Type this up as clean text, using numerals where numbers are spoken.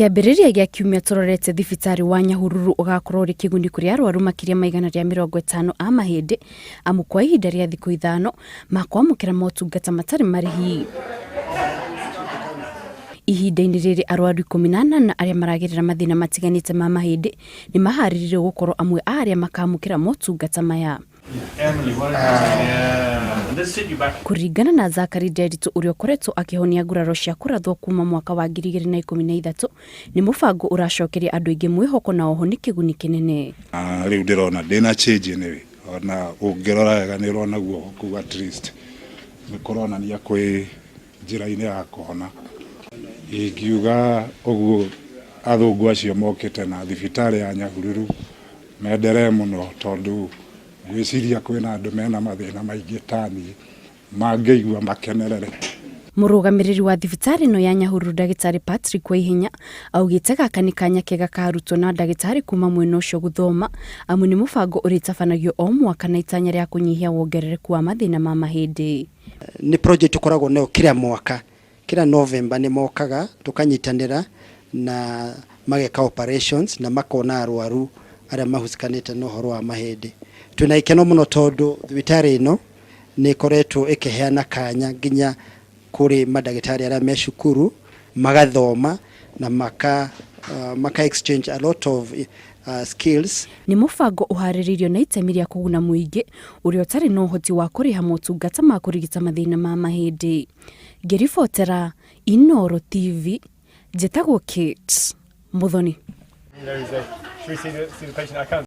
Kĩambĩrĩria gĩa kiumia tũrorete thibitarĩ wa Nyahururu ũgakorwo ũrĩ kĩguni kũrĩ arwaru makĩria ma 150 a mahĩndĩ amu kwa ihinda rĩa thikũ 5 makwamũkĩra motungata matarĩ marĩhi. Ihinda-inĩ rĩrĩ arwaru 18 arĩa maragerera mathĩna matiganĩte ma mahĩndĩ nĩ maharĩrĩirio gũkorwo amwe a arĩa makamũkĩra motungata maya. Kũringana na Zachary Nderitu ũrĩa ũkoretwo akĩhonia nguraro cia kũrathwo kuma mwaka wa 2013, nĩ mũbango ũracokeria andũ aingĩ mwĩhoko na oho nĩ kĩguni kĩnene. Na rĩu ndĩrona ndĩna change anyway, ona ũngĩrora wega nĩ ũrona guoko kũu at least nĩ kũronania kwĩ njĩra-inĩ ya kũhona. Ingiuga ũguo athũngũ acio mokĩte na thibitarĩ ya Nyahururu menderee mũno tondũ ngwĩciria kwĩna andũ mena mathĩna maingĩ ta niĩ mangĩigua makenerere. Mũrũgamĩrĩri wa thibitarĩ ĩno ya Nyahururu ndagĩtarĩ Patrick Waihenya augĩte gaka nĩ kanya kega ka arutwo na ndagĩtarĩ kuma mwena ũcio gũthoma amu nĩ mũbango ũrĩtabanagio o mwaka na itanya rĩa kũnyihia wongerereku wa mathĩna ma mahĩndĩ. Nĩ project tũkoragwo nayo kila mwaka, kila November nĩ mokaga tũkanyitanĩra na mageka operations na makona arwaru arĩa mahusikanĩte na ũhoro wa mahĩndĩ. Twĩna gĩkeno mũno tondũ thibitarĩ ĩno nĩ ĩkoretwo ĩkĩheana kanya nginya kũrĩ mandagĩtarĩ arĩa me cukuru magathoma na maka exchange a lot of skills. Nĩ mũbango ũharĩrĩirio na itemi rĩa kũguna mũingĩ ũrĩa ũtarĩ na ũhoti wa kũrĩha motungata ma kũrigita mathĩna ma mahĩndĩ. Ngĩribotera Inooro TV, njĩtagwo Kate Muthoni.